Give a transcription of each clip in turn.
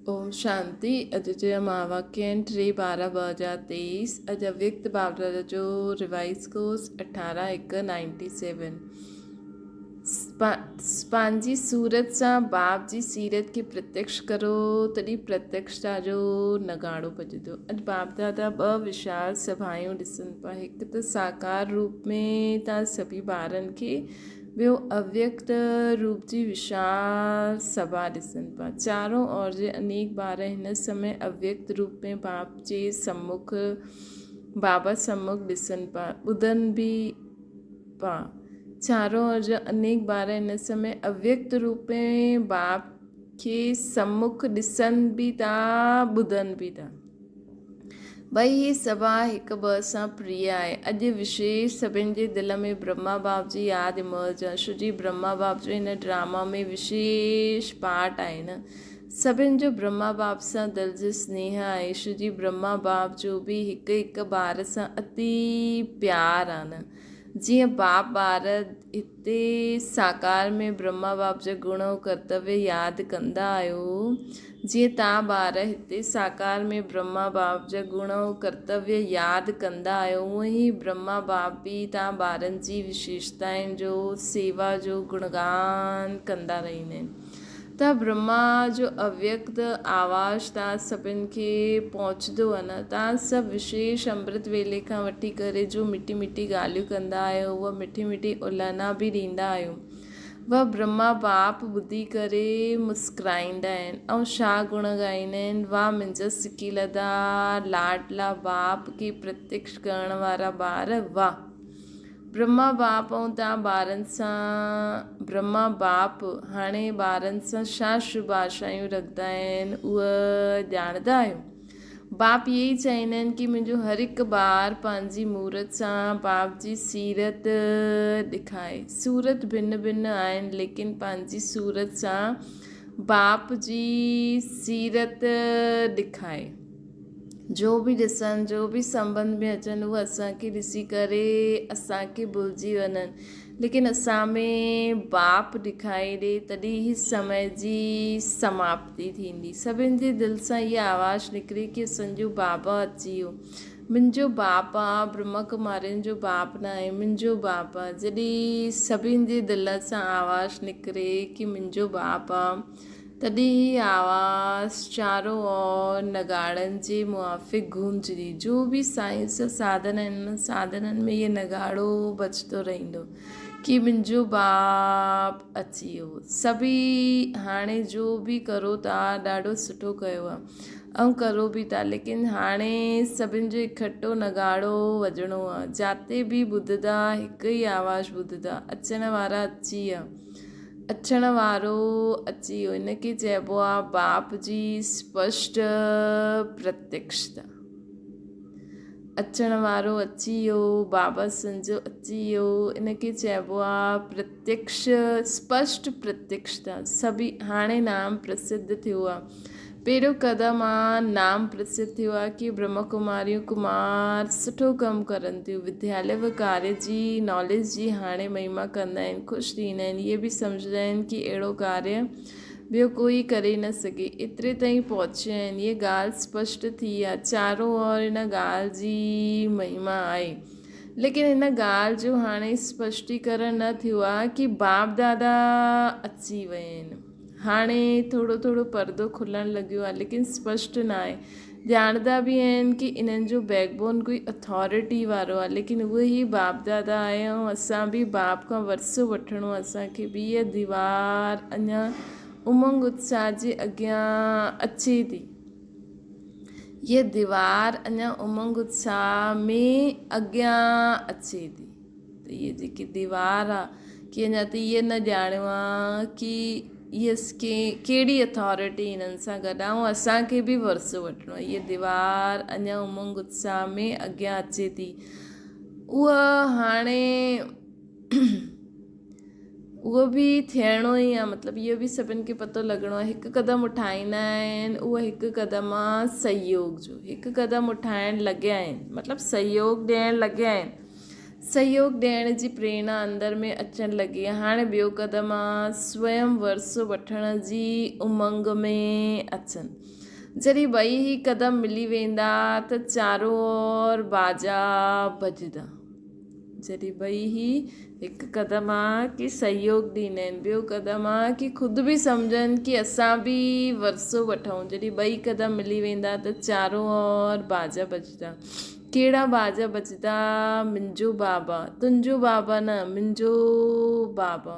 اوم شانتي اڄ جا مهاواڪيه آهن ٽي 12 2023 اڄ اويڪت بابراجا جو ريوائز ڪورس 18 1 97 پنهنجي صورت سان باپ جي سيرت کي پرتيڪش ڪرو تڏهن پرتيڪشتا جو نگاڙو پڄندو اڄ باپ دادا ٻه وشال سڀايون ڏسن پيا هڪ ته ساڪار روپ ۾ تان سڀي ٻارن کي ٻيو اويڪت روپ جي وشال سڀا ڏسن پيا. چارون اور جي انيڪ ٻار هن سمي اويڪت روپ ۾ باپ جي سمک، بابا سمک ڏسن پيا، ٻڌن به پيا. چارون اور جا انيڪ ٻار هن سمي اويڪت روپ ۾ باپ کي سمک ڏسن به ٿا، ٻڌن به ٿا. ٻئي هي سڀا هڪ ٻئي سان پريه آهي. اڄ وشيش سڀن جي دل ۾ برهما باپ جي ياد ايمرج آهي. ڇو جي برهما باپ جو هن ڊراما ۾ وشيش پارٽ آهي نه. سڀن جو برهما باپ سان دل جو سنيهه آهي. ڇو جي برهما باپ جو به هڪ هڪ ٻار سان اتي پيار آهي نه. جيئن باپ ٻار هتي ساڪار ۾ برهما باپ جا گڻ ۽ ڪرتويه ياد ڪندا آهيو، جيئن توهان ٻار هتي ساڪار ۾ برهما باپ جا گڻ ۽ ڪرتويه ياد ڪندا آهيو، اونئن ئي برهما باپ به توهان ٻارن جي وشيشتائن جو، سيوا جو گڻگان ڪندا رهندا آهن. ته برهما جو اويڪت آواز توهان سڀن کي پهچندو آهي نه؟ توهان سڀ وشيش امرت ويلي کان وٺي ڪري جو مٺي مٺي ڳالهيون ڪندا آهيو، اها مٺي مٺي الانا به ڏيندا آهيو. اها برهما باپ ٻڌي ڪري مسڪرائيندا آهن ۽ ڇا گڻ ڳائيندا آهن، واهه منهنجا سڪيلڌا لاڏلا باپ کي پرتيڪش ڪرڻ وارا ٻار، واهه! برهما باپ ۽ تان ٻارن سان برهما باپ هاڻي ٻارن سان ڇا شڀ آشايون رکندا آهن اهو ڄاڻندا آهيو؟ باپ اهي ئي چاهيندا آهن ڪي منهنجو هر هڪ ٻار پنهنجي مورت سان باپ جي سيرت ڏکائي. صورت ڀن ڀن آهن ليڪن پنهنجي صورت سان باپ جي سيرت ڏکائي. جو به ڏسن، جو به سنٻنڌ ۾ اچن، هو اسان کي ڏسي ڪري اسان کي ڀلجي وڃن. ليڪن اسان ۾ باپ ڏکائي ڏي تڏهن هي سمي جي سماپتي ٿيندي. سڀن جي دل سان اها آواز نڪري ڪي اسان جو بابا اچي ويو. منهنجو باپ آ، برهما ڪمارين جو باپ ناهي، منهنجو باپ آ. جڏهن سڀن جي دل سان آواز نڪري ڪي منهنجو باپ آ. تڏهن هي آواز چارو اور نغاڙن جي موافق گونجندي. جو به سائنس جا ساڌن آهن، انهن ساڌنن ۾ هيء نغاڙو بجندو رهندو ڪي منهنجو باپ اچي ويو. سڀئي هاڻي جو به ڪرو ٿا ڏاڍو سٺو ڪيو آهي ۽ ڪرو به ٿا ليڪن هاڻي سڀن جو اڪٺو نغاڙو وڄڻو آهي. جاتي به ٻڌندا هڪ ئي آواز ٻڌندا، اچڻ وارا اچي ويا. اچڻ وارو اچي ويو. ان کي چئبو آهي باپ جي اسپشٽ پرتيڪشتا. اچڻ وارو اچي ويو، بابا سنجو اچي ويو، ان کي چئبو آهي پرتيڪش اسپشٽ پرتيڪشتا. سڀ هاڻي نام پرسڌ ٿيو آهي. پهريون قدم آ نام پرسڌ ٿيو آ ڪي برهما ڪماريون ڪمار سٺو ڪم ڪرن ٿيون وديالي و ڪاريه جي ناليج جي هاڻي مهما ڪندا آهن خوش ٿيندا آهن اهي به سمجهندا آهن ڪي اهڙو ڪاريه ٻيو ڪوئي ڪري نه سگهي ايتري تائين پهچيا آهن اهي ڳالهه اسپشٽ ٿي آ چارو اور ان ڳالهه جي مهما آهي ليڪن ان ڳالهه جو هاڻي اسپشٽيڪرڻ نه ٿيو آ ڪي باپ دادا اچي ويا آهن. هاڻي ٿورو ٿورو پردو کلڻ لڳيو آهي ليڪن اسپشٽ ناهي. ڄاڻندا به آهن ڪي انهن جو بيڪ بون ڪوئي اٿارٽي وارو آهي ليڪن اهو ئي باپ دادا آهي ۽ اسان به باپ کان ورثو وٺڻو آهي اسان کي به اها ديوار اڃا امنگ اتساهه جي اڳيان اچي ٿي. اها ديوار اڃا امنگ اتساهه ۾ اڳيان اچي ٿي. ته اها جيڪي ديوار آ ڪي اڃا ته اهي نه ڄاڻيو آ ڪي اهي ڪهڙي اٿارٽي هنن سان گڏ آ ۽ اسان کي به ورثو وٺڻو آ اها ديوار اڃا امنگ اتساهه ۾ اڳيان اچي ٿي اها هاڻي اهو به ٿيڻو ئي آ مطلب اهو به سڀن کي پتو لڳڻو آ هڪ قدم اٺائيندا آهن اهو هڪ قدم آ سهيوگ جو هڪ قدم اٺائڻ لڳيا آهن مطلب سهيوگ ڏيڻ لڳيا آهن. سهيوڳ ڏيڻ جي پريرڻا اندر ۾ اچڻ لڳي. هاڻي ٻيو قدم آ سويم ورثو وٺڻ جي امنگ ۾ اچن. جڏهن ٻئي هي قدم ملي ويندا ته چارو اور باجا ڀڄندا. جڏهن ٻئي هي هڪ قدم آ ڪي سهيوڳ ڏيندا آهن ٻيو قدم آ ڪي خود به سمجهن ڪي اسان به ورثو وٺون. جڏهن ٻئي قدم ملي ويندا ته چارو اور باجا ڀڄندا. ڪهڙا باجا بچدا منهنجو بابا، تنهنجو بابا نه منهنجو بابا.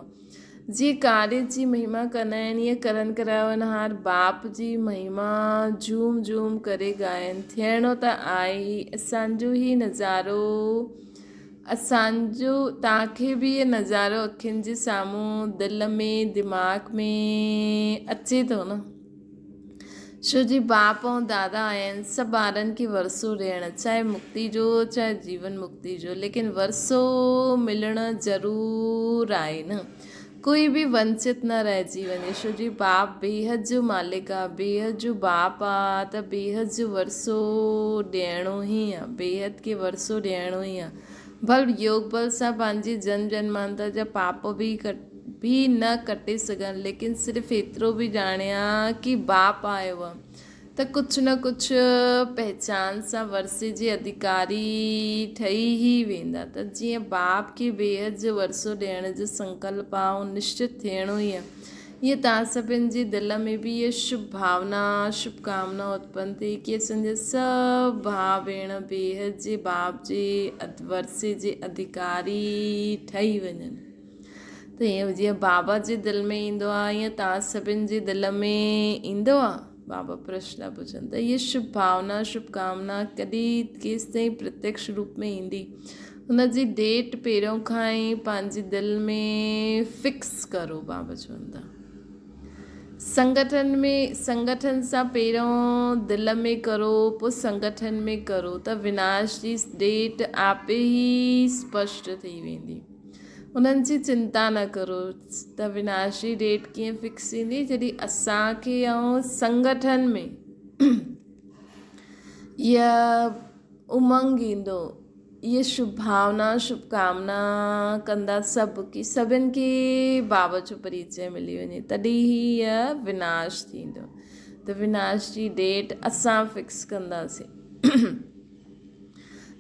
جيئن ڪاري جي مهما ڪندا آهن ايئن ڪرن ڪرايونهار باپ جي مهما جهوم جهوم ڪري ڳائن. ٿيڻو ته آهي ئي اسان جو هي نظارو اسان جو توهان کي به اهي نظارو اکين جي سامهون دل ۾ دماغ ۾ اچي ٿو نه. شو جي باپ ۽ دادا آهن سڀ ٻارن کي ورثو ڏيڻ چاهي مڪتي جو چاهي جيون مڪتي جو ليڪن ورثو ملڻ ضرور آهي نه ڪوئي به ونچت نه رهجي وڃي شو جي باپ بيحد جو مالڪ آ بيحد جو باپ آ ته بيحد جو ورثو ڏيڻو ئي آ بيحد کي ورثو ڏيڻو ئي آ ڀل يوگ بل سان پنهنجي جنم جنمانتر جا پاپ به به نه ڪٽي سگهن ليڪن صرف ايترو به ڄاڻيان ڪي باپ آيو آ ته ڪجهه نه ڪجهه پهچان سان ورثي جي اڌڪاري ٺهي ئي ويندا ته جيئن باپ کي بيحد جو ورثو ڏيڻ جو سنڪلپ آ اهو نشچت ٿيڻو ئي آ ائين توهان سڀن جي دل ۾ به اها شڀ ڀاونا، شڀ ڪامنا اتپن ٿئي ڪي اسان جا سڀ ڀاء ڀيڻ بيحد جي باپ جي ورثي جي اڌڪاري ٺهي وڃن. ته ائين جيئن بابا جي دل ۾ ايندو آهي ائين توهان سڀن جي دل ۾ ايندو آهي؟ بابا پرشن پڇن ته اها شڀ ڀاونا، شڀ ڪامنا ڪڏهن ڪيستائين پرتيڪش روپ ۾ ايندي؟ ان جي ڊيٽ پهريون کان ئي پنهنجي دل ۾ فڪس ڪرو بابا چون ٿا سنگٺن ۾ سنگٺن سان پهريون دل ۾ ڪرو پوء سنگٺن ۾ ڪرو ته وناش جي ڊيٽ آپي ئي اسپشٽ ٿي ويندي انهن جي چنتا نه ڪرو ته وناش جي ڊيٽ ڪيئن فڪس ٿيندي جڏهن اسان کي ۽ سنگٺن ۾ اها امنگ ايندو، اهي شڀ ڀاونا، شڀ ڪامنا ڪندا سڀ ڪي سڀن کي بابا جو پريچي ملي وڃي تڏهن ئي هيء وناش ٿيندو ته وناش جي ڊيٽ اسان فڪس ڪنداسين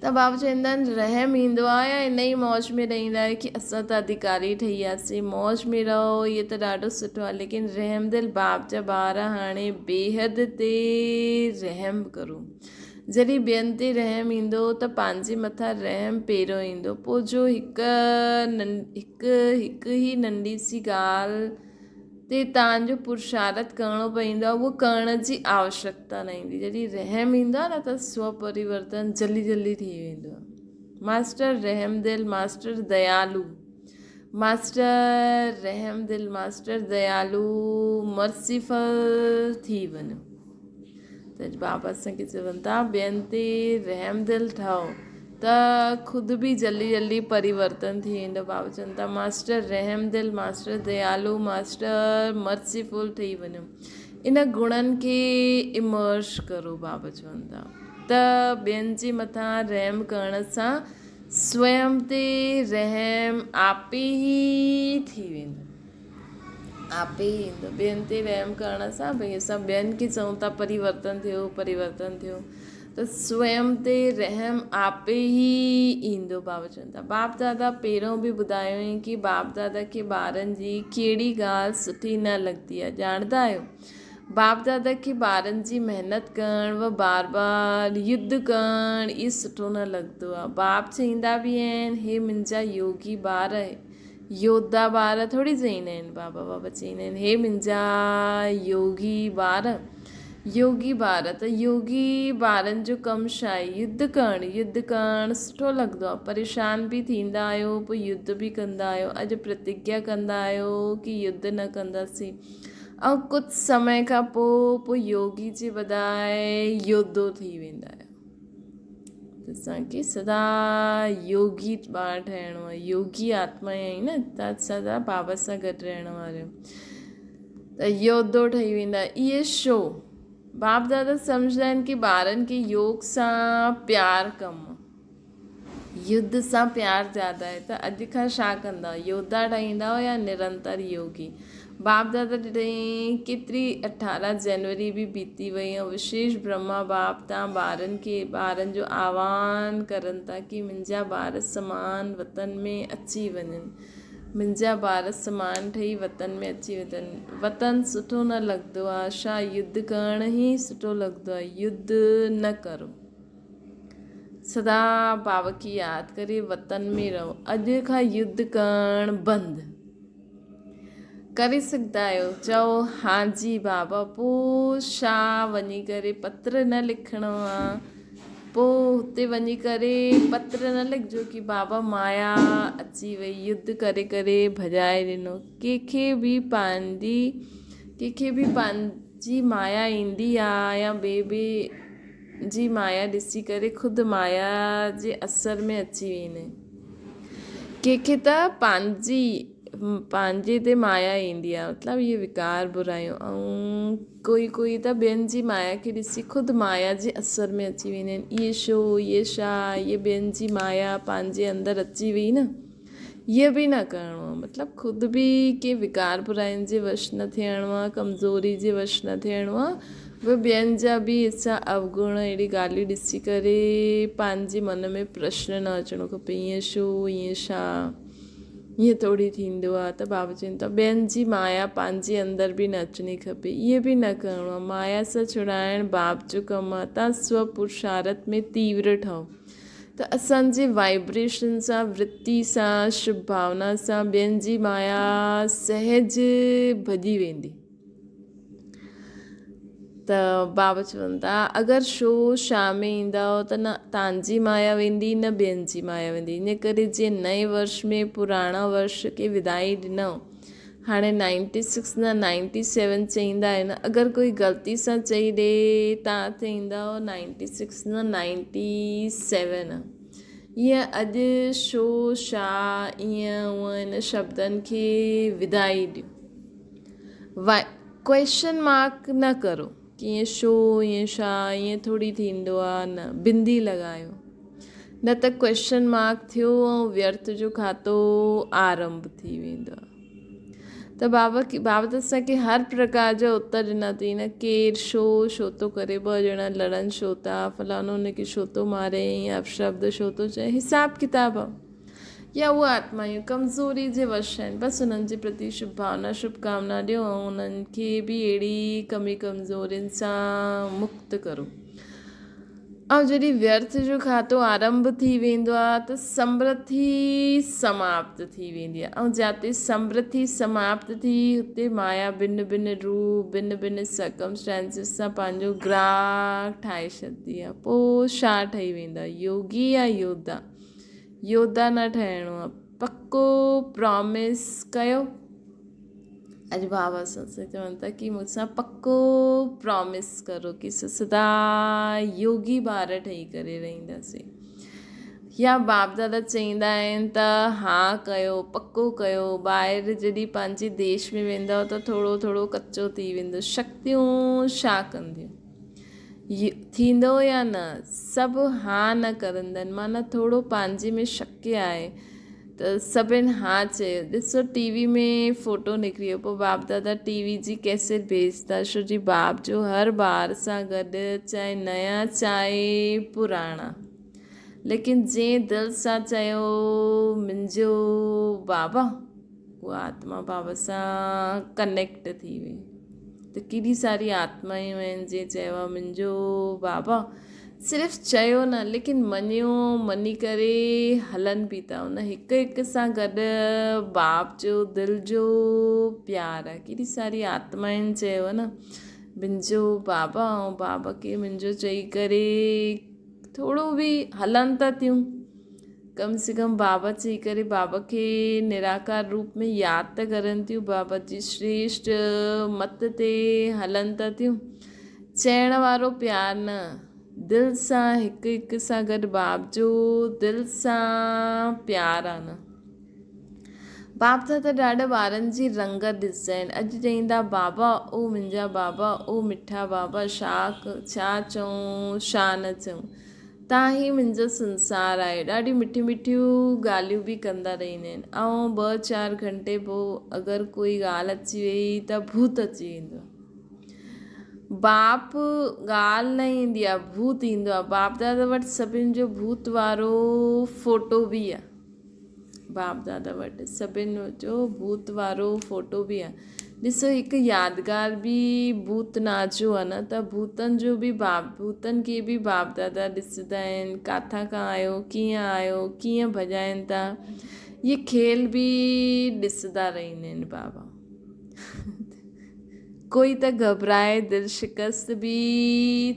ته بابا چوندا آهن رحم ايندو آهي يا ان ئي موج ۾ رهندا آهيو ڪي اسان ته اڌڪاري ٺهي وياسين موج ۾ رهو اهو ته ڏاڍو سٺو آهي ليڪن رحم دل باپ جا ٻار هاڻي بيحد تي رحم ڪرو جڏهن ٻين تي رحم ايندو ته پنهنجي مٿان رحم پهريون ايندو. پوء جو هڪ هڪ هڪ ئي ننڍي سي ڳالهه تي توهان جو پرشارٿ ڪرڻو پوندو آهي اهو ڪرڻ جي آوشڪتا نه ايندي. جڏهن رحم ايندو آهي نه ته سو پريورتن جلدي جلدي ٿي ويندو آهي. ماسٽر رحم دل، ماسٽر ديالو، ماسٽر رحم دل، ماسٽر ديالو، مرسيفل ٿي وڃو. ته بابا اسان کي چون ٿا ٻين تي رحم دل ٺهو ته خود به جلدي جلدي پريورتن ٿي ويندو بابا چون ٿا ماسٽر رحم دل ماسٽر ديالو ماسٽر مرسيفل ٺهي وڃو ان گڻن کي امرش ڪرو بابا چون ٿا ته ٻين جي مٿان رحم ڪرڻ سان سويم تي رحم آپي ئي ٿي ويندو آپي ئي ايندو. ٻين تي رحم ڪرڻ سان ڀئي اسان ٻين کي چئون ٿا پريورتن ٿيو پريورتن ٿيو ته سويم تي رحم آپي ئي ايندو بابا چون ٿا باپ دادا پهريون به ٻڌايو هئين ڪي باپ دادا کي ٻارن جي ڪهڙي ڳالهه سٺي نه لڳندي آهي ڄاڻندا آهيو باپ دادا کي ٻارن جي محنت ڪرڻ و بار بار يڌ ڪرڻ اهي سٺو نه لڳندو آهي باپ چئيندا به آهن هي منهنجا يوگي ٻار يوڌا ٻار ٿوري چئيندا آهن بابا بابا چئيندا آهن هي منهنجا يوگي ٻار يوگي ٻار ته يوگي ٻارن جو ڪم ڇا آهي يڌ ڪرڻ يڌ ڪرڻ سٺو لڳندو آهي پريشان به ٿيندا آهيو پوء يڌ به ڪندا آهيو اڄ پرتگيا ڪندا آهيو ڪي يڌ نه ڪنداسين ۽ ڪجهه سمي کان پوء پوء يوگي جي بداء يوڌو ٿي ويندا آهيو اسان کي سدا يوگي ٻار ٺهڻو آهي يوگي آتما آهيون نه ته سدا بابا سان گڏ رهڻ وارا ته يوڌو ٺهي ويندا اهي شو باپ دادا سمجهندا آهن ڪي ٻارن کي يوگ سان پيار ڪم آهي. يڌ سان پيار زياده آهي ته اڄ کان ڇا ڪندؤ؟ يوڌا ٺهيندؤ يا نرنتر يوگي؟ باپ دادا ڏٺائين ڪيتري 18 جنوري به بيتي وئي ۽ وشيش برهما باپ تان ٻارن کي ٻارن جو آهوان ڪرن ٿا ڪي منهنجا ٻار سمان وطن ۾ اچي وڃن منهنجا ٻار سمان ٺهي وطن ۾ اچي وڃن وطن سٺو نه لڳندو آهي ڇا يڌ ڪرڻ ئي سٺو لڳندو آهي يڌ نه ڪرو. سدا بابا کي ياد ڪري وطن ۾ رهو. اڄ کان يڌ ڪرڻ بند ڪري سگهندا آهيو؟ چئو هان جي بابا. پوء ڇا وڃي ڪري پتر نه لکڻو آ؟ پوء هتي وڃي ڪري پتر نه لکجو ڪي بابا مايا اچي وئي يڌ ڪري ڪري ڀڄائي ڏنو. ڪنهن کي به پنهنجي ڪنهن کي به پنهنجي مايا ايندي آ يا ٻئي به جي مايا ڏسي ڪري خود مايا جي اثر ۾ اچي ويندا آهن. ڪنهن کي ته پنهنجي پنهنجي تي مايا ايندي آهي مطلب اهي وڪار برايون ۽ ڪوئي ڪوئي ته ٻين جي مايا کي ڏسي خود مايا جي اثر ۾ اچي ويندا آهن اهي ڇو اهي ڇا اهي ٻين جي مايا پنهنجي اندر اچي وئي نه اهي به نه ڪرڻو آهي مطلب خود به ڪنهن وڪار براين جي وش نه ٿيڻو آهي ڪمزوري جي وش نه ٿيڻو آهي به ٻين جا به حصا اوگڻ اهڙي ڳالهيون ڏسي ڪري پنهنجي من ۾ پرشن نه اچڻو کپي ائين ڇو ائين ڇا ائين ٿوري ٿيندو آهي ته بابا چون ٿا ٻين جي مايا پنهنجي اندر به نه اچڻي کپي اهي به نه ڪرڻو آهي مايا سان ڇڙائڻ باپ جو ڪم آهي تان سو پرشارٿ ۾ تيور ٺهو ته اسان جي وائبريشن سان، ورتي سان، شڀ ڀاونا سان ٻين جي مايا سهج ڀڄي ويندي. ته بابا چون ٿا اگر شو شا ۾ ايندؤ ته نه تان جي مايا ويندي نه ٻين جي مايا ويندي. ان ڪري جيئن نئين ورش ۾ پراڻا ورش کي ودائي ڏنؤ هاڻي نائنٽي سڪس نه نائنٽي سيون چئيندا آهن اگر ڪوئي غلطي سان چئي ڏي تان چئيندؤ نائنٽي سڪس نه نائنٽي سيون ائين اڄ شو شا ائين هونء ان شبدن کي وڌائي ڏيو وائي ڪوئسچن مارڪ نه ڪرو ڪي ائين شو ائين شا ائين ٿوري ٿيندو آ نه بندي لڳايو نه ته ڪوئسچن مارڪ ٿيو ۽ ويرٿ جو کاتو آرنڀ ٿي ويندو آ ته بابا بابا ته اسان کي هر پرڪار جا اتر ڏنا اٿئي نه ڪير شو شو ٿو ڪري ٻه ڄڻا لڙن شو ٿا فلاڻو ان کي شو ٿو ماري يا اپشبد شو ٿو چئي حساب ڪتاب آ يا اهي آتمائون ڪمزوري جي وش آهن بس انهن جي پرتي شڀ ڀاونا شڀ ڪامنا ڏيو ۽ انهن کي به اهڙي ڪمي ڪمزورين سان مڪت ڪرو ۽ جڏهن ويرٿ جو کاتو آرنڀ ٿي ويندو آهي ته سمرٿي سماپت ٿي ويندي آهي ۽ جاتي سمرٿي سماپت ٿي اتي مايا ڀن ڀن روپ ڀن ڀن سرڪمسٽانسز سان پنهنجو گراهڪ ٺاهي ڇڏندي آهي پوء ڇا ٺهي ويندا يوگي يا يوڌا يوڌا نه ٺهڻو آ پڪو پرامس ڪيو اڄ بابا سنسي چون ٿا ڪي مون سان پڪو پرامس ڪرو ڪي سدا يوگي ٻار ٺهي ڪري رهنداسين يا باپ دادا چئيندا آهن ته ها ڪيو پڪو ڪيو ٻاهر جڏهن پنهنجي ديش ۾ ويندؤ ته ٿورو ٿورو ڪچو ٿي ويندو شڪتيون ڇا ڪنديون ٿيندو يا نه، سڀ ها نه ڪرندن، معنيٰ ٿورو پنهنجي ۾ شڪ آهي ته سڀن ها چيو، ڏسو ٽي وي ۾ فوٽو نڪري ويو، پوء باپ دادا ٽي وي جي ڪيسيٽ ڀيجتا، ڇو جي باپ جو هر ٻار سان گڏ چاهي نيا چاهي پراڻا، ليڪن جنهن دل سان چيو منهنجو بابا. اها آتما بابا سان ڪنيڪٽ ٿي وئي ته ڪيڏي ساري آتمائون آهن جنهن چيو آهي منهنجو بابا صرف چيو نه ليڪن مڃيو مڃي ڪري هلن به ٿا ان هڪ هڪ سان گڏ باپ جو دل جو پيار آهي ڪيڏي ساري آتمائن چيو آهي نه منهنجو بابا ۽ بابا کي منهنجو چئي ڪري ٿورو به هلن ته ٿيون ڪم سي ڪم بابا چئي ڪري بابا کي نراڪار روپ ۾ ياد ته ڪرن ٿيون، بابا جي شريشٽ مت تي هلن ته ٿيون. چئڻ وارو پيار نه، دل سان هڪ هڪ سان گڏ باب جو دل سان پيار آ نه. باب ٿا ته ڏاڍا ٻارن جي رنگت ڏسجا آهن. اڄ چئيندا بابا او منهنجا بابا او مٺا بابا ڇا ڇا چئون ڇا نه چئون. توهان ئي منهنجو سنسار آهيو. ڏاڍيون مٺيون مٺيون ڳالهيون به ڪندا رهندا آهن ۽ ٻه چار گهنٽي پوء اگر ڪوئي ڳالهه اچي وئي ته ڀوت اچي ويندو آهي. باپ ڳالهه نه ايندي آهي ڀوت ايندو آهي. باپ دادا وٽ سڀن جو ڀوت وارو فوٽو به آهي. باپ دادا وٽ سڀن جو ڀوت وارو فوٽو به آهي. ڏسو هڪ يادگار به ڀوت ناچ جو آهي نه ته ڀوتن جو به باپ ڀوتن کي به باپ دادا ڏسندا آهن ڪاٿان کان آيو ڪيئن آيو ڪيئن ڀڄائين ٿا اهي کيل به ڏسندا رهندا آهن بابا ڪوئي ته گهٻرائي دل شڪست به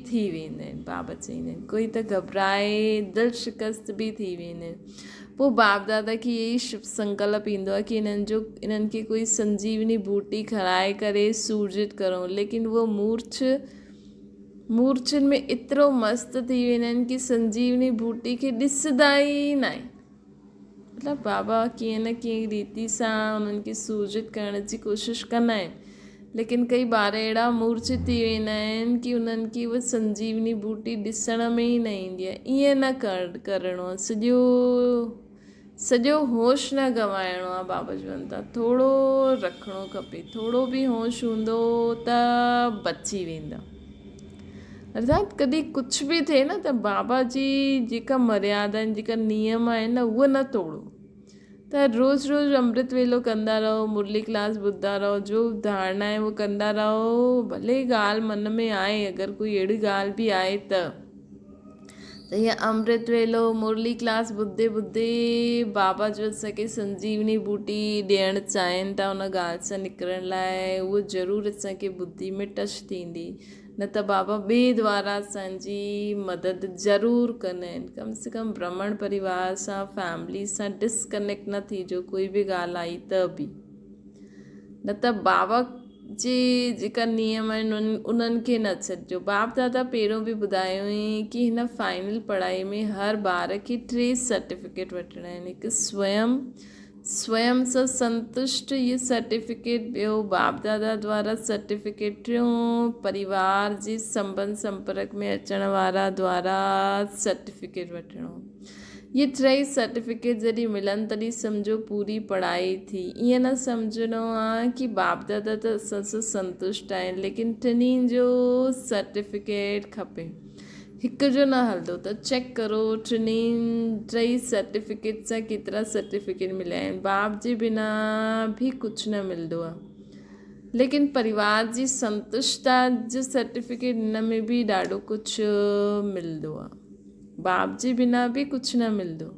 ٿي ويندا آهن بابا چئيندا آهن ڪوئي ته گهٻرائي دل شڪست به ٿي ويندا آهن پوء باپ دادا کي اهي شڀ سنڪلپ ايندو آهي ڪي انهن جو انهن کي ڪوئي سنجيوني ٻوٽي کارائي ڪري سورجت ڪرون ليڪن اهو مورڇ مورڇن ۾ ايترو مست ٿي ويندا آهن ڪي سنجيوني ٻوٽي کي ڏسندا ئي نه آهن مطلب بابا ڪيئن نه ڪيئن ريتي سان انهن کي سورجت ڪرڻ جي ڪوشش ڪندا آهن ليڪن ڪئي ٻار اهڙا مورڇت ٿي ويندا آهن ڪي انهن کي اها سنجيوني ٻوٽي ڏسڻ ۾ ئي نه ايندي آهي ائين نه ڪرڻو آهي سڄو سڄو هوش نه گنوائڻو آهي بابا چون ٿا ٿورو رکڻو کپي ٿورو به هوش هوندو ته بچي ويندا ارٿات ڪڏهن ڪجهه به ٿئي نه ته بابا جي جيڪا مريادا آهن جيڪا نيم آهن نه اهي نه توڙو ته روز روز امرت ويلو ڪندا رهو مرلي ڪلاس ٻڌندا رهو جو ڌارڻا آهي اهو ڪندا رهو ڀلي ڳالهه من ۾ آئي اگر ڪوئي اهڙي ڳالهه به آهي ته ته هيء امرت ويلو مرلي ڪلاس ٻڌندي ٻڌندي بابا جو اسان کي سنجيوني ٻوٽي ڏيڻ چاهين ٿا ان ڳالهه سان نڪرڻ لاء اهو ضرور اسان کي ٻڌي ۾ ٽچ ٿيندي نه ته بابا ٻئي دوارا اسان جي مدد ضرور ڪندا آهن ڪم سي ڪم برهمڻ پريوار سان فيملي سان ڊسڪنيڪٽ نه ٿيجو ڪوئي به ڳالهه آئي ته به نه ته بابا جي جيڪا نيم آهن انهن کي نه ڇڏجو باپ دادا پهريون به ٻڌايو هئين ڪي هن فائنل پڙهائي ۾ هر ٻار کي ٽي سرٽيفڪيٽ وٺڻا آهن هڪ سويم سويم سان سنتشٽ هي سرٽيفڪيٽ ٻيو باپ دادا دوارا سرٽيفڪيٽ ٽيون پريوار جي سنٻنڌ سمپرڪ ۾ اچڻ وارا دوارا سرٽيفڪيٽ وٺڻو. اهي ٽئي سرٽيفڪيٽ جڏهن ملن تڏهن سمجهو پوري پڙهائي ٿي. ائين نه سمجهڻو آ ڪي باپ دادا ته اسان سان سنتشٽ آهن ليڪن ٽنهي جو سرٽيفڪيٽ کپي. هڪ جو نه هلندو ته چيڪ ڪرو ٽنهي ٽئي سرٽيفڪيٽ سان ڪيترا سرٽيفڪيٽ مليا آهن باپ جي بنا به ڪجهه نه ملندو آهي ليڪن پريوار جي سنتشتا جو سرٽيفڪيٽ هن ۾ به ڏاڍو ڪجهه ملندو آهي باپ جي بنا به ڪجهه نه ملندو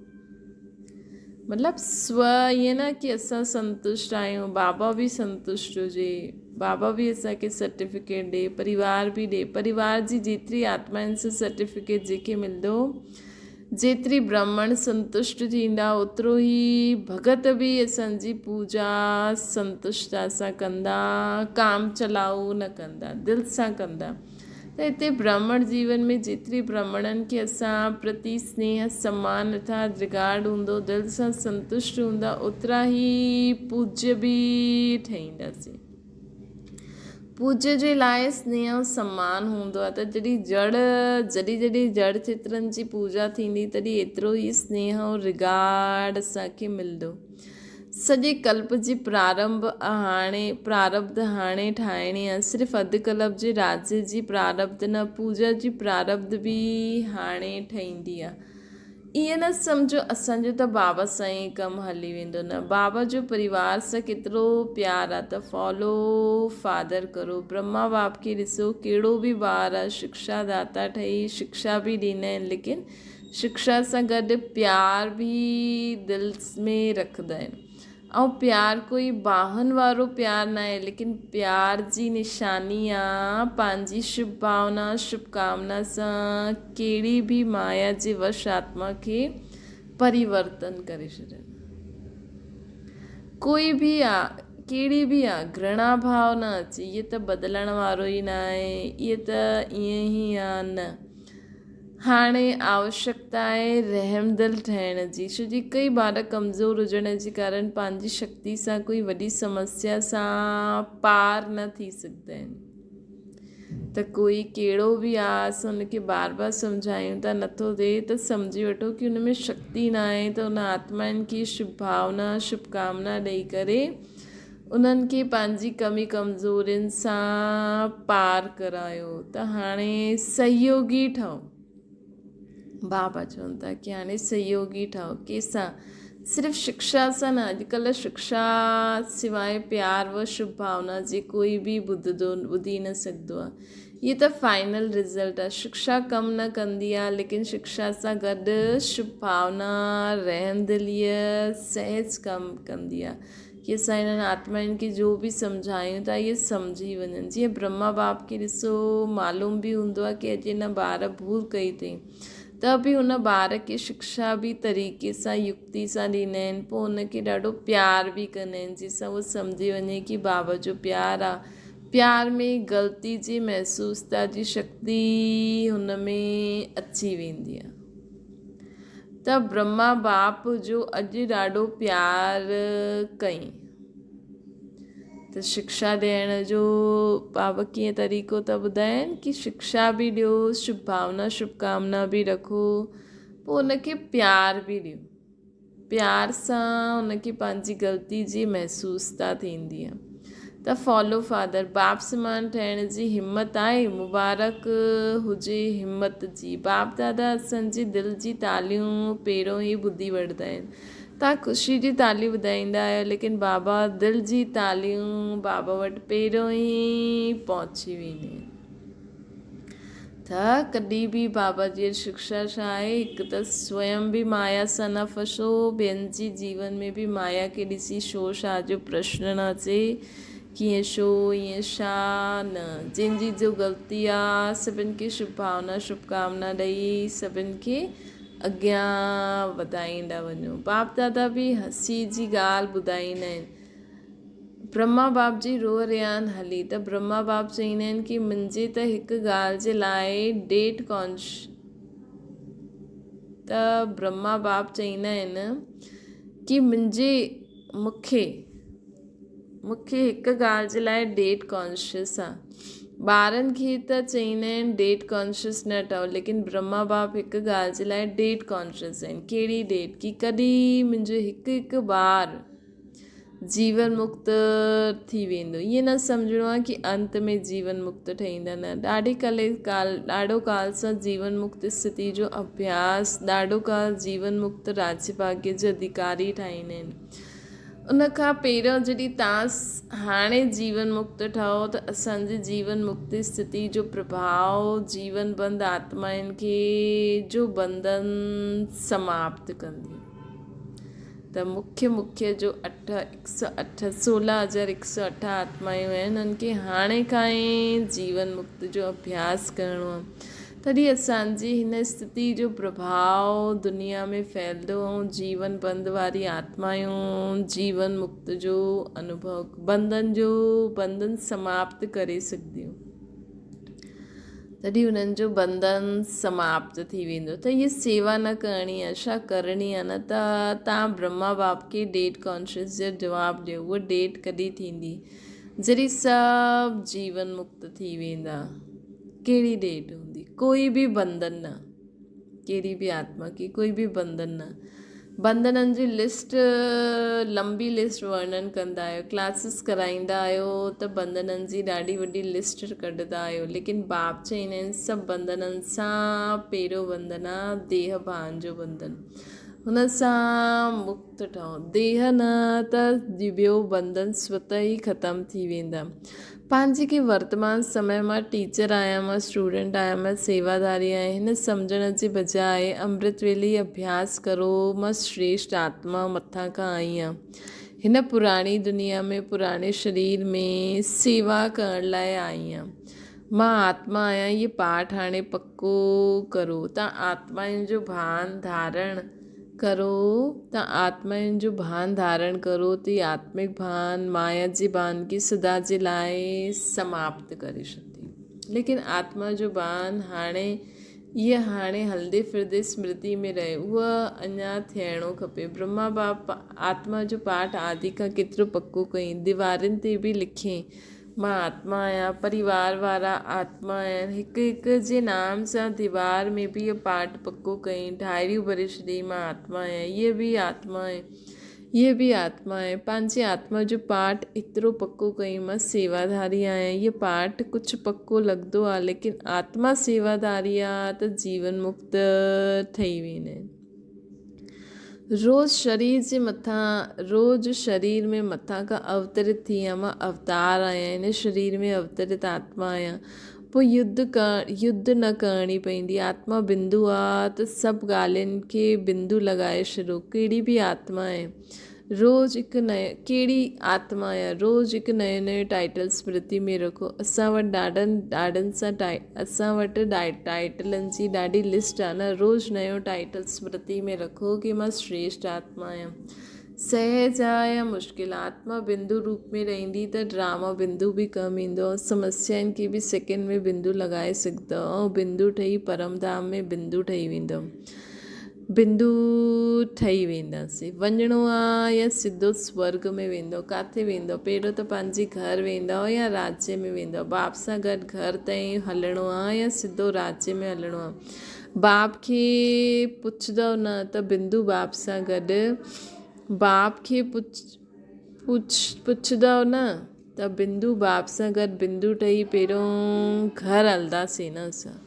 مطلب سو ائين نه ڪي اسان سنتشٽ آهيون بابا به سنتشٽ هجي بابا به اسانکي سرٽيفڪيٽ ڏي پريوار به ڏي پريوار جي جيتري آتمائن سان سرٽيفڪيٽ جيڪي ملندو جيتري برهمڻ سنتشٽ ٿيندا اوترو ئي ڀڳت به اسانجي پوجا سنتشٽتا سان ڪندا ڪام چلائو نه ڪندا دل سان ڪندا ته هتي برهمڻ جيون ۾ جيتري برهمڻن کي اسان پرتي سنيهه، سمان ارٿات رگارڊ هوندو، دل سان سنتشٽ هوندا، اوترا ئي پوجيه به ٺهينداسين. پوجيه جي لاء سنيهه ۽ سمان هوندو آهي ته جڏهن جڙ جڏهن جڏهن جڙ چترن جي پوجا ٿيندي تڏهن ايترو ئي سنيهه ۽ رگارڊ اسان کي ملندو. سڄي ڪلپ جي پرارنڀ هاڻي پراربڌ هاڻي ٺاهڻي آ. صرف اڌ ڪلپ جي راجيه جي پراربڌ نه، پوڄا جي پراربڌ به هاڻي ٺهيندي آ. ائين نه سمجهو اسان جو ته بابا سان ئي ڪم هلي ويندو نه. بابا جو پريوار سان ڪيترو پيار آ ته فالو فادر ڪرو. برهما باپ کي ڏسو ڪهڙو به ٻار آ شڪشا داتا ٺهي شڪشا به ڏيندا آهن ليڪن شڪشا سان گڏ پيار به دل ۾ رکندا آهن ۽ پيار ڪوئي باهن وارو پيار ناهي ليڪن پيار جي نشاني آ پنهنجي شڀ ڀاونا شڀ ڪامنا سان ڪهڙي به مايا جي وش آتما کي پريورتن ڪري ڇڏڻ ڪوئي به آ ڪهڙي به آ گهرڻا ڀاو نه اچي اهي ته بدلڻ وارو ئي ناهي اهي ته ائين ئي آ نه هاڻي آوشڪتا آهي رحمدل ٺهڻ جي، ڇو جي ڪئي ٻار ڪمزور هجڻ جي ڪارڻ پنهنجي شڪتي سان ڪوئي وڏي سمسيا سان پار نه ٿي سگهندا آهن. ته ڪوئي ڪهڙو به آ اسان ان کي بار بار سمجهايون ٿا نٿو ٿئي ته سمجهي وٺو ڪي ان ۾ شڪتي ناهي ته ان آتمائن کي شڀ ڀاونا شڀ ڪامنا ڏئي ڪري انهن کي پنهنجي ڪمي ڪمزورين سان پار ڪرايو ته هاڻي سهيوگي ٺهو. بابا چون ٿا ڪي هاڻي سهيوگي ٺهو ڪنهن سان صرف شڪشا سان نه اڄڪلهه شڪشا سواء پيار و شڀ ڀاونا جي ڪوئي به ٻڌندو ٻڌي نه سگهندو آهي هي ته فائنل رزلٽ آهي شڪشا ڪم نه ڪندي آهي ليڪن شڪشا سان گڏ شڀ ڀاونا رحمدليء سهج ڪم ڪندي آهي ڪي اسان انهن آتمائن کي جو به سمجهايون ٿا اهي سمجهي وڃن جيئن برهما باپ کي ڏسو معلوم به هوندو آهي ڪي اڄ هن ٻار ڀول ڪئي اٿئي ته به هن ٻار کي شڪشا به طريقي سان يڪتي سان ڏيندا آهن پوء هن کي ڏاڍو پيار به ڪندا آهن جنهن سان هو سمجهي وڃي ڪي بابا جو پيار آهي پيار ۾ غلطي جي محسوستا جي شڪتي هن ۾ اچي ويندي آهي. ته برهما باپ جو اڄ ڏاڍو پيار ڪئين. ته شڪشا ڏيڻ جو بابا ڪيئن طريقو ٿا ٻڌائين ڪي شڪشا به ڏيو، شڀ ڀاونا شڀ ڪامنا به رکو، پوء ان کي پيار به ڏيو. پيار سان ان کي پنهنجي غلطي جي محسوستا ٿيندي آهي. ته فالو فادر باپ سمان ٺهڻ جي همت آهي مبارڪ هجي همت جي باپ دادا اسان جي دل جي تاليون پهريون ئي ٻڌي وٺندا آهن توهان خوشي جي تالي ٻڌائيندا آهيو ليڪن بابا دل جي تاليون بابا وٽ پهريون ئي پهچي وينديون آهن. تھ ڪڏھن به بابا جي شڪشا ڇا آھي؟ ھڪ ته سويم به مايا سان نه ڦسو، ٻين جي جيون ۾ به مايا کي ڏسي شو شا جو پرشن نه اچي، ڪيئن شو، ائين شا نه. جنھن جي جو غلطي آ، سڀن کي شڀ ڀاونا، شڀ ڪامنا ڏئي سڀن کي اڳيان وڌائيندا وڃو. باپ دادا به ھسي جي ڳالھ ٻڌائيندا آھن. برهما باپ جي روح ريان هلي ته برهما باپ چئيندا آهن ڪي منهنجي ته هڪ ڳالهه جي لاء ڊيٽ ڪانش ته برهما باپ چئيندا آهن ڪي منهنجي مونکي مونکي هڪ ڳالهه جي لاء ڊيٽ ڪانشس آ ٻارن کي ته چئيندا آهن ڊيٽ ڪانشس نه ٺهو ليڪن برهما باپ هڪ ڳالهه جي لاء ڊيٽ ڪانشس آهن ڪهڙي ڊيٽ ڪي ڪڏهن منهنجو هڪ هڪ ٻار جيون مڪت ٿي ويندو. ائين نه سمجهڻو آهي ڪي انت ۾ جيون مڪت ٺهيندا نه. ڏاڍي ڪلي ڪال ڏاڍو ڪال سان جيون مڪت اسٿتي جو اڀياس ڏاڍو ڪال جيون مڪت راجيه ڀاگيه جو اڌيڪاري ٺاهيندا آهن. ان کان پهريون جڏهن تان هاڻي جيون مڪت ٺهو ته اسان جي جيون مڪت اسٿتي جو پرڀاء جيون بند آتمائن کي جو بنڌن سماپت ڪندي. ته مکيه مکيه جو اٺ هڪ سؤ اٺ سولهه هزار هڪ سؤ اٺ آتمائون آهن انهن کي هاڻي کان ئي جيون مڪت جو اڀياس ڪرڻو آهي تڏهن اسان جي هن اسٿتي جو پرڀاء دنيا ۾ ڦهلندو ۽ جيون بند واري آتمائون جيون مڪت جو انوڀو بندن جو بندن سماپت ڪري سگهنديون. تڏهن انهن جو بنڌن سماپت ٿي ويندو ته هيء سيوا نه ڪرڻي آهي ڇا ڪرڻي آهي نه ته توهان برهما باپ کي ڊيٽ ڪانشس جو جواب ڏيو اها ڊيٽ ڪڏهن ٿيندي جڏهن سڀ جيون مڪت ٿي ويندا ڪهڙي ڊيٽ هوندي ڪوئي به بنڌن نه ڪهڙي به آتما کي ڪوئي به بنڌن نه. بنڌنن جي لسٽ لمبي لسٽ ورڻن ڪندا آهيو ڪلاسز ڪرائيندا آهيو ته بنڌنن جي ڏاڍي وڏي لسٽ ڪڍندا آهيو ليڪن باپ چئيندا آهن سڀ بنڌنن سان پهريون بنڌن آ ديهه ڀان جو بنڌن هن سان مڪت ٺهو ديهه نه ته ٻيو بنڌن سوته ئي ختم ٿي ويندا. پنهنجي کي ورتمان سمي مان ٽيچر آهيان، مان اسٽوڊنٽ آهيان، مان سيواڌاري آهيان، هن سمجهڻ جي بجاء امرت ويلي اڀياس ڪرو، مان شريشٽ آتما مٿان کان آئي آهيان، هن پراڻي دنيا ۾ پراڻي شرير ۾ سيوا ڪرڻ لاء آئي آهيان، مان آتما آهيان، هي پاٺ هاڻي پڪو ڪرو ته آتمائن جو ڀان ڌارڻ. ڪرو ته آتمائن جو ڀان ڌارڻ ڪرو ته هي آتمڪ ڀان مايا جي ڀان کي سدا جي لاء سماپت ڪري ڇڏي. ليڪن آتما جو ڀان هاڻي اها هاڻي هلندي ڦرندي سمرتي ۾ رهي اهو اڃا ٿيڻو کپي. برهما باپ آتما جو پاٺ آدي کان ڪيترو پڪو ڪيائين. ديوارين تي به لکيائين. مان آتما آهيان، پريوار وارا آتما آهن. هڪ هڪ جي نام سان ديوار ۾ به اهو پاٺ پڪو ڪيائين، ڊائريون ڀري ڇڏيائين، مان آتما آهيان، هيء به آتما آهي، هيء به آتما آهي. پنهنجي آتما جو پاٺ ايترو پڪو ڪيائين، مان سيواڌاري آهيان. هيء پاٺ ڪجهه پڪو لڳندو آهي، ليڪن آتما سيواڌاري آهي ته جيون مڪت ٺهي ويندا آهن. روز شرير جي مٿان روز شرير ۾ مٿان کان اوترت ٿي آهيان مان اوتار آهيان هن شرير ۾ اوترت آتما آهيان پوء يڌ ڪر يڌ نه ڪرڻي پوندي آتما بندو آ ته سڀ ڳالهين کي بندو لڳائي ڇڏو ڪهڙي به آتما آهي روز هڪ نئين ڪهڙي آتما يا روز هڪ نيو نيو ٽائيٽل سمرتي ۾ رکو اسان وٽ ڏاڍن ڏاڍن سان ٽائي اسان وٽ ٽائيٽلن جي ڏاڍي لسٽ آهي نه روز نيو ٽائيٽل سمرتي ۾ رکو ڪي مان شريشٽ آتما آهيان سهج آهي يا مشڪل آتما بندو روپ ۾ رهندي ته ڊراما بندو به ڪم ايندو ۽ سمسيائن کي به سيڪنڊ ۾ بندو لڳائي سگهندو ۽ بندو ٺهي پرم ڌام ۾ بندو ٺهي ويندو بندو ٺهي وينداسين. وڃڻو آ يا سڌو سورڳ ۾ ويندؤ؟ ڪاٿي ويندؤ؟ پهريون ته پنهنجي گهر ويندؤ يا راجيه ۾ ويندؤ؟ باپ سان گڏ گهر تائين هلڻو آ يا سڌو راجيه ۾ هلڻو آ؟ باپ کي پڇندؤ نه ته بندو باپ سان گڏ باپ کي پڇ پڇ پڇندؤ نه ته بندو باپ سان گڏ بندو ٺهي پهريون گهر هلنداسين نه اسان.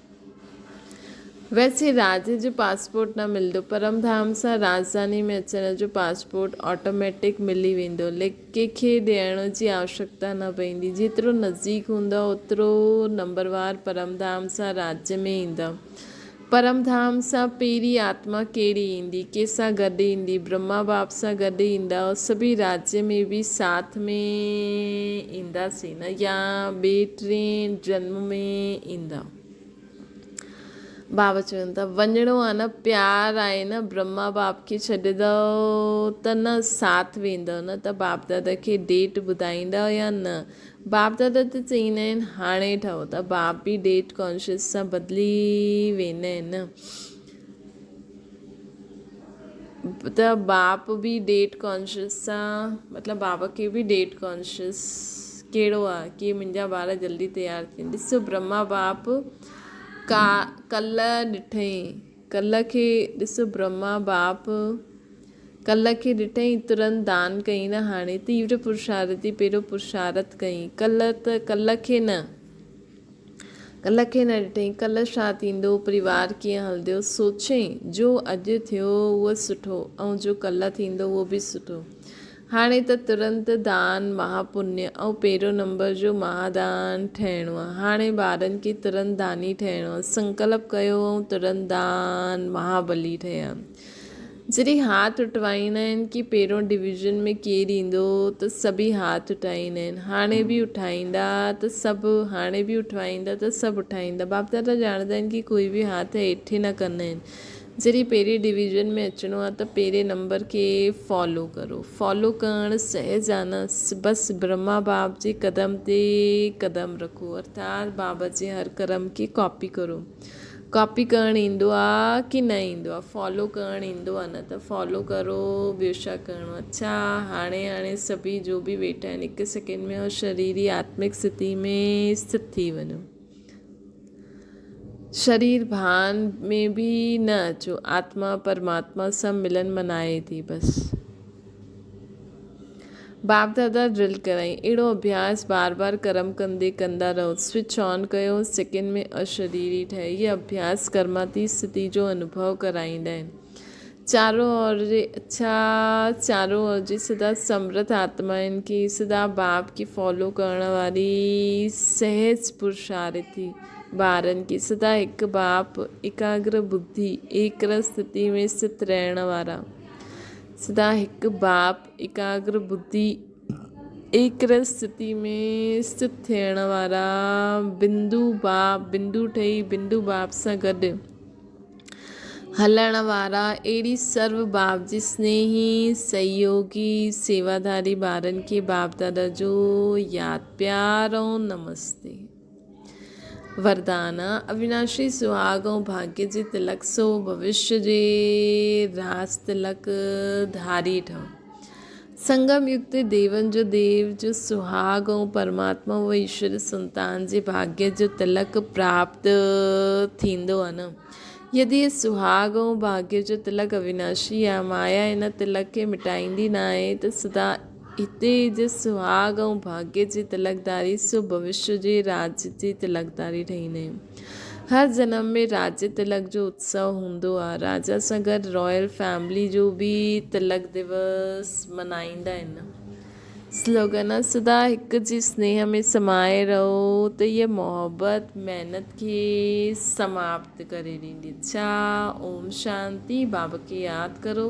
ويسي راجي جو پاسپورٽ نه ملندو پرم ڌام سان راڄڌاني ۾ اچڻ جو پاسپورٽ آٽوميٽڪ ملي ويندو ڪنهن کي ڏيڻ جي آوشڪتا نه پوندي جيترو نزديڪ هوندؤ اوترو نمبروار پرم ڌام سان راجي ۾ ايندؤ پرم ڌام سان پهرين آتما ڪهڙي ايندي ڪنهن سان گڏ ايندي برهما باپ سان گڏ ايندؤ سڀئي راجي ۾ به ساٿ ۾ اينداسين نه يا ٻئي ٽئين جنم ۾ ايندا. بابا چون ٿا وڃڻو آ نه پيار آهي نه برهما باپ کي ڇڏيندؤ ته نه ساٿ ويندؤ نه ته باپ دادا کي ڊيٽ ٻڌائيندؤ يا نه باپ دادا ته چئيندا آهن هاڻي ٺهو ته باپ به ڊيٽ ڪانشس سان بدلي ويندا آهن نه ته باپ به ڊيٽ ڪانشس سان مطلب بابا کي به ڊيٽ ڪانشس ڪهڙو آ ڪي منهنجا ٻار جلدي تيار ٿين ڏسو برهما باپ ڪا ڪلهه ڏٺئين ڪلهه کي ڏسو برهما باپ ڪلهه کي ڏٺئين ترنت دان ڪئين نه هاڻي تيور پرشارتي پهريون پرشارت ڪئين ڪلهه ته ڪلهه کي نه ڪلهه کي نه ڏٺئين، ڪلهه ڇا ٿيندو، پريوار ڪيئن هلندو، سوچيائين، جو اڄ ٿيو اهو سٺو ۽ جو ڪلهه ٿيندو اهو به سٺو. هاڻي ته ترنت دان مها پڃ ۽ پهريون نمبر جو مهادان ٺهڻو آ. هاڻي ٻارن کي ترنت داني ٺهڻو آ. سنڪلپ ڪيو ۽ ترنت دان مهابلي ٺهيا. جڏهن هاٿ اٺوائيندا آهن ڪي پهريون ڊويزن ۾ ڪير ايندو ته سڀئي هاٿ اٺائيندا آهن هاڻي به اٺائيندا ته سڀ هاڻي به اٺوائيندا ته سڀ اٺائيندا باپ دادا ڄاڻندا آهن ڪي ڪوئي به هاٿ هيٺ نه ڪندا آهن جڏهن پهرين ڊويزن ۾ اچڻو آهي ته پهرين نمبر کي فالو ڪرو فالو ڪرڻ سهج آهي نه بس برهما باپ جي قدم تي قدم رکو ارٿات بابا جي هر ڪرم کي ڪاپي ڪرو ڪاپي ڪرڻ ايندو آ ڪي نه ايندو آ فالو ڪرڻ ايندو آ نه ته فالو ڪرو ٻيو ڇا ڪرڻو اڇا هاڻي هاڻي سڀئي جو به ويٺا آهن هڪ سيڪنڊ ۾ هو شريري آتمڪ اسٿتي ۾ اسٿت ٿي وڃو شرير ڀان ۾ به نه اچو آتما پرماتما سان ملن منائي ٿي بس باپ دادا ڊرل ڪرائين. اهڙو اڀياس بار بار ڪرم ڪندي ڪندا رهو. سوئچ آن ڪيو، سيڪنڊ ۾ اشريري ٺهي. هي اڀياس ڪرماتي اسٿتي جو انوڀو ڪرائيندا آهن. چارو اور جي اڇا چارو اور جي سدا سمرٿ آتمائن کي سدا باپ کي فالو ڪرڻ واري سهج پرشارٿي ٻارن کي سدا هڪ باپ ايڪاگر ٻڌي ايڪرس اسٿتي ۾ اسٿت رهڻ وارا سدا هڪ باپ، ايڪاگر ٻڌي، ايڪرس اسٿتي ۾ اسٿت ٿيڻ وارا بندو باپ، بندو ٺهي بندو باپ سان گڏ هلڻ وارا اهڙي سرو باپ جي سنيهي، سهيوگي، سيواڌاري ٻارن کي باپ دادا جو ياد پيار ۽ نمستي. وردان، اويناشي سهاڳ ۽ ڀاڳيه جي تلڪ سو ڀوشيه جي راز تلڪ ڌاري ٺهو. سنگم يگ تي ديون جو ديو جو سهاڳ ۽ پرماتما و ايشور سنتان جي ڀاڳيه جو تلڪ پراپت ٿيندو آهي نه. يدي هي سهاڳ ۽ ڀاڳيه جو تلڪ اويناشي آهي، مايا ان تلڪ کي مٽائيندي ناهي ته سدا هتي جي سهاڳ ۽ ڀاڳيه جي تلڪداري سو ڀوشيه جي راڄ جي تلڪداري رهي نهي. هر جنم ۾ راجيه تلڪ جو اتسو هوندو آ. راجا سان گڏ رائل فيملي جو به تلڪ دوس منائيندا آهن. سلوگن آ سدا هڪ جي سنيهه ۾ سمائي رهو ته هيء محبت محنت کي سماپت ڪري ڏيندي. اڇا اوم شانتي بابا کي ياد ڪرو.